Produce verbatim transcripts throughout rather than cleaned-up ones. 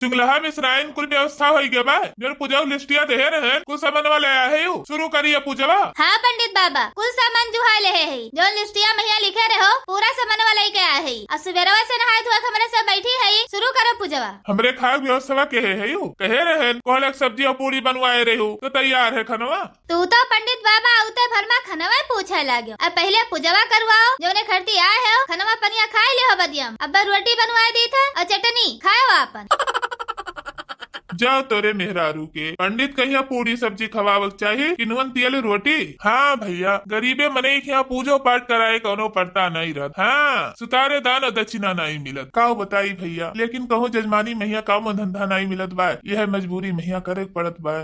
चुंगलहा मिसराइन, कुल व्यवस्था होई गया बा? जौन पूजा लिस्टिया देहे रहे, कुल सामान वाले आए है यू? शुरू करिए पूजवा। हाँ पंडित बाबा, कुल सामान जुहाय लेहे है। जौन लिस्टिया महिया लिखे रहो, पूरा सामान वाले के आए है। अब सुबेरवा से नहाए धोए के हमरे सब बैठी है, शुरू करो पूजवा। हमरे खाए व्यवस्था कहे है यू? कहे रहे, कोहलक सब्जी और पूरी बनवाए रहे हो, तो तैयार है खनवा। तू तो पंडित बाबा आउते भर मा खनवा पूछे लाग्यो। अब पहिले पूजवा करवाओ, जौने खरती आए हो, खनवा पनिया खाए ले हो बदियम। अब रोटी बनवाए दी था और चटनी खाओ आपन। जाओ तोरे मेहरारू के पंडित कहिया पूरी सब्जी खवावक चाही कि नून तेल रोटी? हाँ भैया, गरीबे मनई के यहाँ पूजो पाठ कराए कौनो पड़ता नहीं रहत। हाँ, सुतारे दान और दक्षिणा नहीं मिलत। का बताई भैया, लेकिन कहूँ जजमानी महिया काम धंधा नहीं मिलत बा, यह मजबूरी महिया करे के पड़त बा।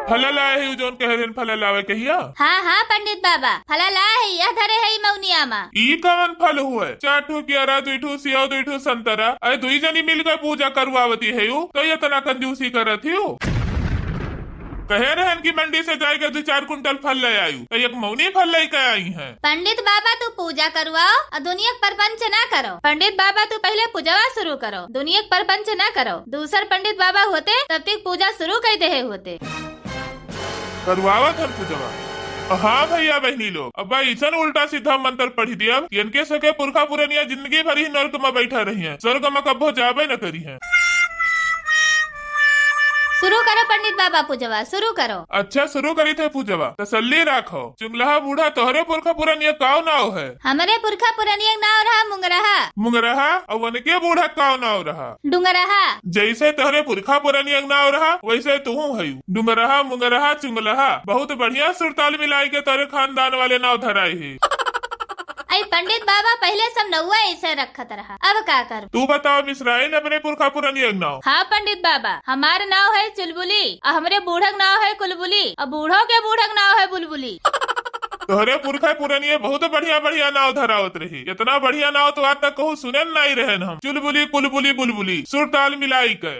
फल लाए है, जौन कहे रहन फल लावे कहिया। हाँ, हाँ, पंडित बाबा, फल लाए है, यह धरे है मौनिया मा। ई कवन फल हुए? चार ठो कियारा, दुई ठो सियो, दुई ठो संतरा। अरे दुई जनी मिलकर पूजा करवावती है यू, तो ये तना कंजूसी करत ही यू। कहे रहन कि मंडी से जाएगा दो चार कुंटल फल ले आयु, तो एक मौनी फल लेके आई है। पंडित बाबा, तू पूजा करवाओ और दुनिया के परपंच ना करो। पंडित बाबा, तू पहिले पूजवा शुरू करो, दुनिया के परपंच ना करो। दूसर पंडित बाबा होते, तब तक पूजा शुरू कर देहे होते। करवावत हन पूजवा। हाँ भैया बहनी लोग, अब ऐसन उल्टा सीधा मंत्र पढ़ी दिया कि इनके सके पुरखा पुरनिया जिंदगी भर ही नरक में बैठा रही हैं, स्वर्ग में कब्बो जाबे न करी हैं। शुरू करो पंडित बाबा पूजवा, शुरू करो। अच्छा, शुरू करी थे पूजवा, तसल्ली राखो। चुंगलहा बूढ़ा, तोहरे पुरखा पुरनिया काव नाव है? हमरे पुरखा पुरनिया नाव रहा मुंगरहा। मुंगरहा? और उनके बूढ़ा काव नाव रहा? डुंगरहा। जैसे तोहरे पुरखा पुरनिया नाव रहा, वैसे तू है। डुंगरहा, मुंगरहा, चुंगलहा, बहुत बढ़िया सुरताल मिलाई के तोहरे खानदान वाले नाव धराए है। आई पंडित बाबा, पहिले सब नौवा ऐसे रखत रहा, अब का करब? तू बताओ मिसराइन, अपने पुरखा पुरनिया के नाव। हाँ पंडित बाबा, हमार नाव है चुलबुली, और हमरे बूढ़क नाव है कुलबुली, और बूढ़ो के बूढ़क नाव है बुलबुली। तोहरे पुरखा पुरनिये बहुत बढ़िया बढ़िया नाव धरावत रही, इतना बढ़िया नाव तो आज तक कहूँ सुने नहीं रहन हम। चुलबुली, कुलबुली, बुलबुली, सुरताल मिलाई के।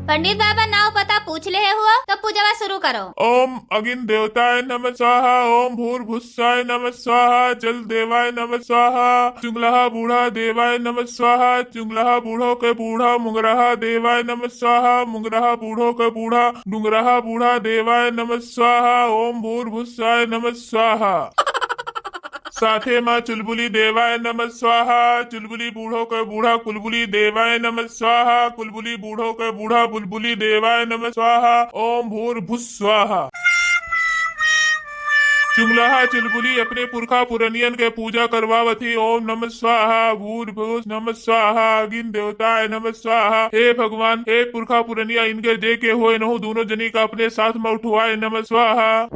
पंडित बाबा, नाव पता पूछ लेहे हुआ, तब पूजवा शुरू करो। ओम अग्नि देवताय नमः स्वाहा, ओम भूर्भुस्साय नमः स्वाहा, जल देवाय नमः स्वाहा, चुंगलहा बूढ़ा देवाय नमः स्वाहा, चुंगलहा बूढ़ो के बूढ़ा मुंगरहा देवाय नमः स्वाहा, मुंगरहा बूढ़ो के बूढ़ा डुंगरहा बूढ़ा देवाय नमः स्वाहा, ओम भूर्भुस्साय नमः स्वाहा। साथे मा चुलबुली देवाय नमः स्वाहा, चुलबुली बूढ़ो के बूढ़ा कुलबुली देवाय नमः स्वाहा, कुलबुली बूढ़ो के बूढ़ा बुलबुली देवाय नमः स्वाहा, ओम भूर्भुस्वाहा। चुंगलहा चुलबुली अपने पुरखा पुरनियन के पूजा करवावत ही, ओम नमः स्वाहा, भूर्भुवः नमः स्वाहा, अग्नि देवताय नमः स्वाहा। हे भगवान, हे पुरखा पुरनिया, इनके जे के होए नहु, दोनों जनी का अपने साथ मा उठवाए नमः स्वाहा।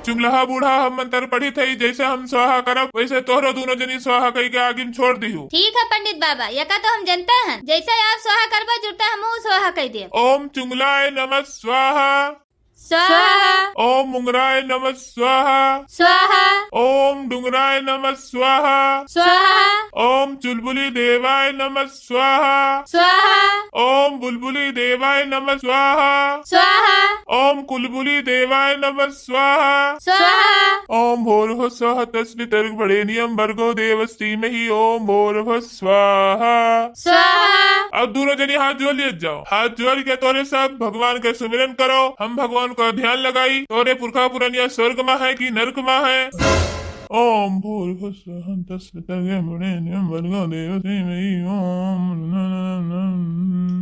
चुंगलहा बूढ़ा, हम मंत्र पढ़ित हई, जैसे हम स्वाहा करब, वैसे तोहरो दोनों जनी स्वाहा कई के आगिन छोड़ दिहु। ठीक है पंडित बाबा, यका तो हम जनते हैं, जैसे आप स्वाहा करबा जुड़ते हम स्वाहा कई देब। ओम चुंगलाय नमः स्वाहा। स्वाहा। ओम मुंगराय नमः स्वाहा। स्वाहा। ओम डुंगराय नमः स्वाहा। स्वाहा। ओम चुलबुली देवाय नमः स्वाहा। स्वाहा। ओम बुलबुली देवाय नमः स्वाहा। स्वाहा। ओम कुलबुली देवाय नमः स्वाहा। स्वाहा। ओम भूर्भुवः स्वः तस्मितर्वरेण्यं भर्गो देवस्य धीमहि ओम भूर्भुवः स्वाहा। स्वाहा। अब दोनों जनी हाथ जोड़ लिए जाओ। हाथ जोड़ के तोरे सब भगवान के सुमिरन करो। हम भगवान का ध्यान लगाई। तोरे पुरखा पुरनिया स्वर्ग मा है कि नरक मा है? ओम भूर्भुवः स्वः तस्मितर्वरेण्यं भर्गो देवस्य धीमहि ओम।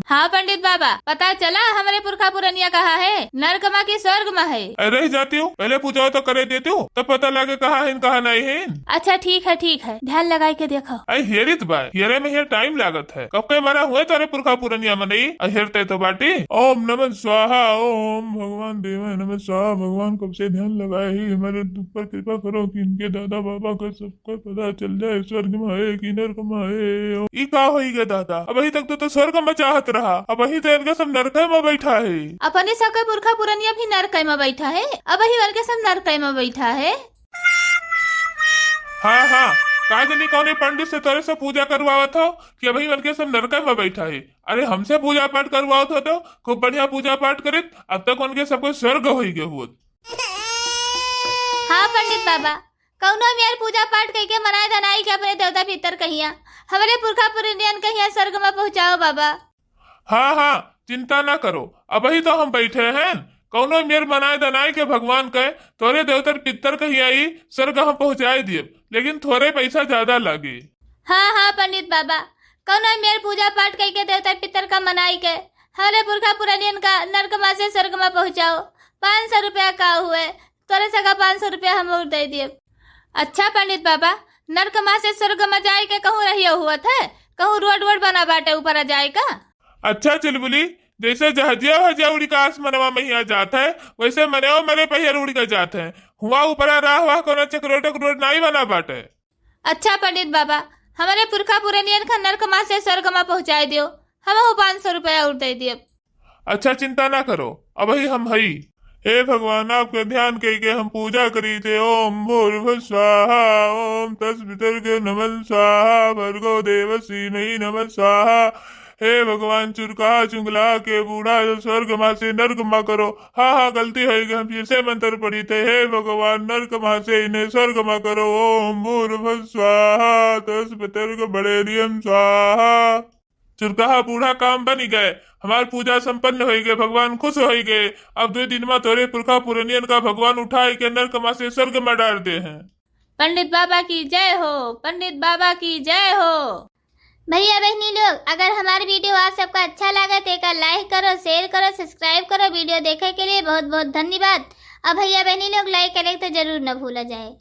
हाँ पंडित बाबा, पता चला हमरे पुरखा पुरनिया कहाँ है, नरक मा कि स्वर्ग मा है? अरे रह जाती हूँ, पहले पूजा तो करे देती हूँ, तब पता लगे कहाँ है, कहाँ नहीं है। अच्छा ठीक है, ठीक है, ध्यान लगाई के देखो। अरे हेरित बा, हेरे में ये टाइम लागत है, कब के मरा हुए तारे पुरखा पुरनिया मनई, अहेरते तो बाटी। ओम नमः स्वाहा, ओम भगवान देवाय नमः स्वाहा। भगवान कब से ध्यान लगाए ही, हमारे ऊपर कृपा करो कि इनके दादा बाबा का सबका पता चल जाए, स्वर्ग मा है कि नरक मा है। ई का होई गे दादा, अबही तक तो, तो स्वर्ग मा चाहत रहा, अबही तो इनके सब नरक मा बैठा है। अपने सबके पुरखा पुरनिया भी नरक मा बैठा है, अबही इनके सब नरक मा बैठा है। हाँ, हाँ, का जानी कौने पंडित से तोरे से पूजा करवावत हो कि अबही उनके सब नरक मा बैठा है। अरे, हमसे पूजा पाठ करवावत हो तो खूब बढ़िया पूजा पाठ करित, अब तक उनके सबको स्वर्ग होई गए होत। हाँ पंडित बाबा, कौनो मेर पूजा पाठ कइके मनाए धनाई के अपने देवता पितर कहिया, हमरे पुरखा पुरनियन कहिया स्वर्ग में पहुँचाओ बाबा। हाँ, हाँ, चिंता ना करो, अबही तो हम बैठे हैं। कौनो मेर मनाए दनाए के भगवान के तोरे देवतर पितर कहिया ई स्वर्ग हम पहुँचाए दियब, लेकिन थोरे पैसा ज्यादा लागी। हाँ, हाँ, पंडित बाबा, कौनो मेर पूजा पाठ कइके देवतर पितर का मनाई के हमरे पुरखा पुरनियन का नरक मा से स्वर्ग मा पहुँचाओ। पाँच सौ रुपया का हुए, तोरे सगा पाँच सौ रुपया हम और दे दियब। अच्छा पंडित बाबा, नरक मा से स्वर्ग मा जाए के कहूँ रहियो हुआ थे? कहूँ रोड वोड बना बाटे ऊपर आ जाए का? अच्छा चुलबुली, जैसे जहजिया वहजिया उड़ी का आसमनवा महिया जात है, वैसे मनेओ मरे पहियर उड़ी का जात है। हुआ ऊपरा राह वाह कोनो चकरोट उकरोट नाई बना बाटे। अच्छा पंडित बाबा, हमरे पुरखा पुरनियन का नरक मा से स्वर्ग मा पहुँचाए दियो, हमहू पाँच सौ रुपया और दे दियब। अच्छा चिंता ना करो, अबही हम हई। हे भगवान, आपके ध्यान कइके हम पूजा करी थे। ओम भूर्भुव स्वाहा, ओम तस्पितर्ग नमः स्वाहा, भर्गो देवसी मही नमः स्वाहा। हे भगवान, चुरकहा चुंगला के बूढ़ा जो स्वर्ग मा से नरक मा करो। हाँ, हाँ, गलती होई गई, हम फिर से मंत्र पढ़ी थे। हे भगवान, नरक मा से इन्हें स्वर्ग मा करो। ओम भूर्भुव स्वाहा, तस्पितर्ग बड़ेरियम स्वाहा। चुरकहा बूढ़ा काम बन गए, हमार पूजा संपन्न होई गए, भगवान खुश होई गए। अब दो दिन मा तोरे पुरखा पुरनियन का भगवान उठाए के नरक मा से स्वर्ग मा डाल दे हैं। पंडित बाबा की जय हो, पंडित बाबा की जय हो। भैया बहनी लोग, अगर हमार वीडियो आप सबका अच्छा लगे तो एका like करो, share करो, subscribe करो। वीडियो देखे के लिए बहुत बहुत धन्यवाद। अब भैया बहनी लोग like करे तो जरूर न भूला जाए।